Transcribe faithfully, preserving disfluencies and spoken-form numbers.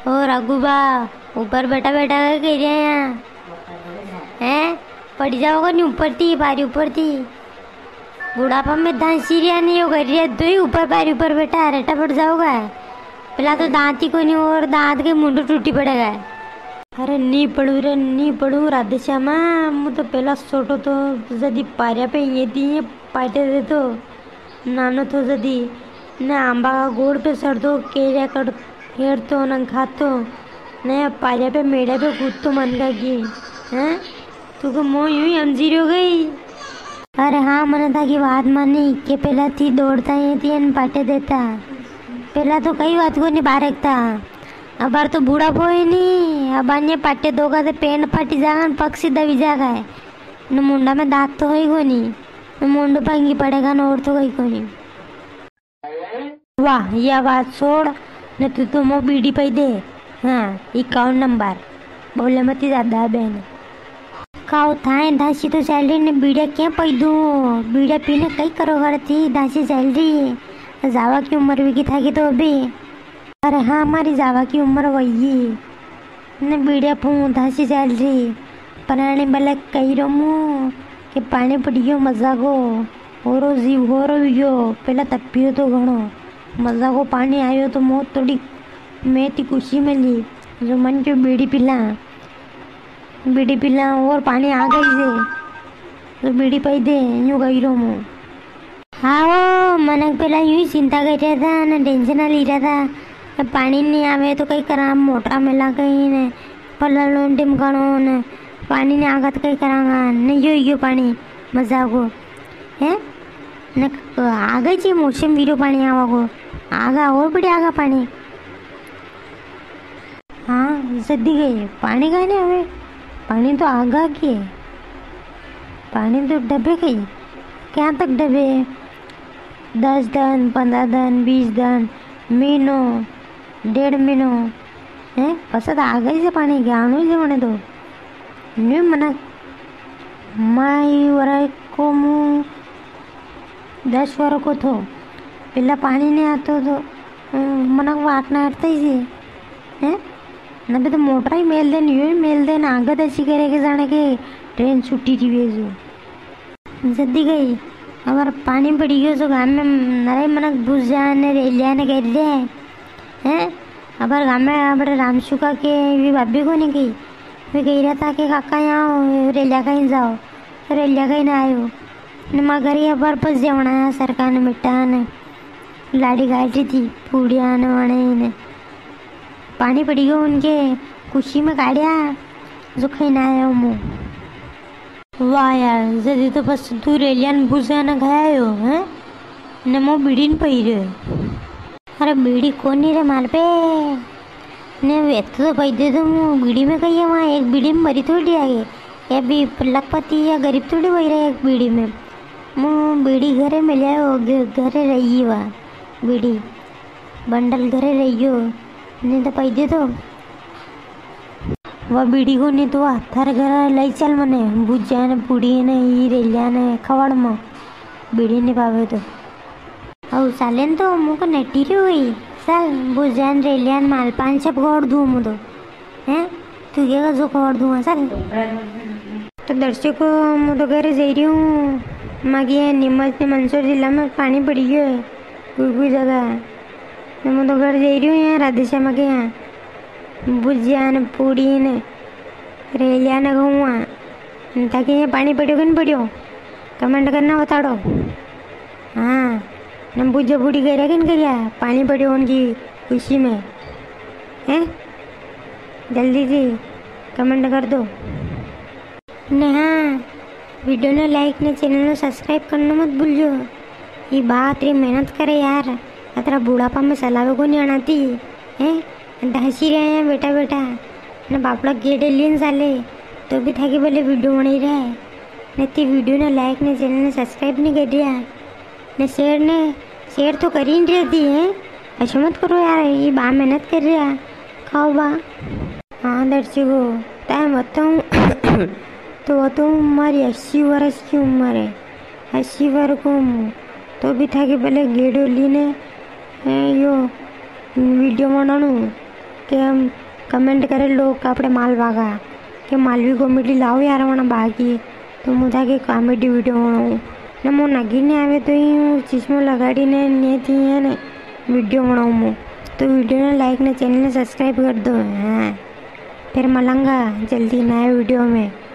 ओ राघू बा, ऊपर बैठा बैठा क्या कर रहे हैं यहाँ? हैं? पड़ जाओगा नी ऊपर थी, बारी ऊपर थी। बुढ़ापा में दांत सीरिया नी हो, कर रही है, दो ही ऊपर, बारी ऊपर बैठा है, रटा पड़ जाओगा। पेला तो दांत ही कोनी और दांत के मुंडो टूटी पड़ेगा। अरे नी पड़ू रे, नी पड़ू राधे श्यामा, मु तो पेला सोटो तो जदी पारिया पे ये दी, ये पाटे दे तो। नानो थो जदी, ने आंबा का गोड़ पे सड़तो, केरिया कड़ हेरतो ने खातो, ने पारिया पे मेड़ा पे कूदतो मन का की, हैं? तू के मो यूं ही हमजी रियो गई। अरे हाँ, मने थाकी बात मानी के पेला थी दौड़ता ही थी अन पाटे देता। पेला तो कई बात को नी बारकता। अबार तो बूढ़ा पोई नी, अबार ने पाटे दोगा तो पेंट फाटी जागा ने पग सीधा भी जागा है। ने मुंडा में दांत तो है ही कोनी। मुंडो भांगी पड़ेगा न और तो कई कोनी। वाह, या बात छोड़, न तू तो मो बीड़ी पई दे। हाँ, इक्यावन नंबर। बोले मती ज्यादा बेन। खाओ थाए धासी तो चल रही ने बीड़िया क्या पई दूँ? बीड़िया पीने कई करो करती, धासी चल रही है। जावा की उम्र भी की थाकी तो अभी। अरे हाँ, मारी जावा की उम्र वही है। ने बीड़िया पूं धासी चाल री। पराणी बले कही रो मु के पाणी पड़ी गयो मजा को। होरो जीव होरो हुई गयो। पेला तपियो तो घणो। मजा को पाणी आयो तो मौत थोड़ी मैं ती खुशी मिली। जो मन क्यों बीड़ी पिला। बीड़ी पिला और पाणी आ गई से। तो बीड़ी पाई दे, यूं कही रो मु। हाँ, वो मनक पेला यूं ही चिंता कर रहा था, ने टेंशन ली रहा था। पाणी नी आवे तो कई करा, मोटरा मेला कई ने, फलाणो ढिमकाणो ने, पाणी नी आगा तो कई करांगा, ने यो, यो पाणी मजा को, हैं? ने क-, आ गई जी मौसम वीरो पाणी आवा को, आगा और बढ़िया आगा पाणी। हाँ, जदी गई, पाणी काई नी आवे, पाणी तो आगा की है, पाणी तो डबे गई, क्या तक डबे? दस दन, पन्द्रह दन, बीस दन, महीनो, डेढ़ महीनो, हैं? पसंद आ गई से पाणी, ज्ञान हुई से मने तो। न्यू मनक, माई वरा को मु दस वरा को थो, पेला पाणी नी आतो तो, अ, मनक वाट ना हटता ही से, हैं? न बे तो मोटरा ही मेल देन, यो ही मेल देन, आगत ऐसी करे के जाने के ट्रेन छुट्टी थी वे जो। जदी गई, अबार पाणी पड़ी गयो सो गाम में नराई मनक भुजिया ने रेलिया ने कर दे हैं। अबार गाम में अपने रामसुका के भी भाभी को नी गई, वे कही रहा था कि काका यहाँ आओ, रेलिया कहीं जाओ, तो रेलिया कहीं ना आयो। ने माँ घर ही अबार भुजिया बनाया सरकार ने मिठा ने लाड़ी काट रही थी पूड़िया ने वणे ने पाणी पड़ी गयो उनके खुशी में काढ़िया जो खाई ना आया मु। वाह यार, जदी तो बस तू रेलिया ने भुजिया ने खाया हो, हैं? ने मो बीड़ी ने पई रे। अरे बीड़ी कोनी रे मार पे। ने वे तो पई दे दो मु बीड़ी में कही है वहाँ एक बीड़ी में भरी थोड़ी आगे। ये भी लखपति या गरीब थोड़ी वही रहे एक बीड़ी में। मु बीड़ी घरे में ले आओ, घ-, घरे रही वहाँ बीड़ी। बंडल घरे रहियो, नी तो पई दे तो। वा बीड़ी को नी तो वा थारे घर लई चल मने, भुजिया ने पूड़ी ने ई रेलिया ने खवाड़ मो, बीड़ी नी पावे तो। औ साले ने तो मुको नटी रही हुई, चल भुजिया ने रेलिया ने मालपान सब गोड़ दूँ मु तो। हैं? तू के का जो खबर दूंगा सर? तो दर्शकों, मु तो घर जई रही हूँ। मागे ये नीमच ने मंदसौर जिला में पाणी पड़ी गयो है, कोई कोई जगह। तो मु तो घर जई रही हूँ, यहाँ राधेश्याम के यहाँ भुजिया ने पूड़ी ने रेलिया ने खाऊंगा। ताकि ये पाणी पड़ियो कि नी पड़ियो, comment करना बताड़ो। हाँ, ने भुजिया पूड़ी करिया कि नी करिया, पाणी पड़ियो उनकी खुशी में, हैं? जल्दी से comment कर दो। ने हाँ, video ने like ने channel ने subscribe करना मत भूलजो। ये बात री मेहनत करे यार, अतरा बुढ़ापा में चलावे को नी आना थी, हैं? धांसी रहे हैं बेटा बेटा, ने बापड़ा गेड़े लीन साले, तो भी थाकी भले video बनी रहे। ने ती video ने like ने channel ने subscribe नी कर रिया। ने share ने, share तो करी नी रहती है। ऐसा मत करो यार, ये बा मेहनत कर रिया। खाओ बा। हाँ दर्शकों, ताए बताऊँ तो बताऊँ, मारी अस्सी वर्ष की उम्र है। अस्सी वर्ष को हूँ। तो भी थाके पहले गेड़ो लीने, ए, यो video बनाणू के हम comment करे लोग का आपणे मालवा का के मालवी comedy लाओ यार वणा बा की। तो मु थाके comedy video बनाऊँ ने मु नगी ने आवे तो ही हूँ चश्मो लगाड़ी ने ने थी है ने video बनाऊँ मु। तो video ने like ने channel ने subscribe कर दो। हाँ, फिर मलंगा जल्दी नया video में।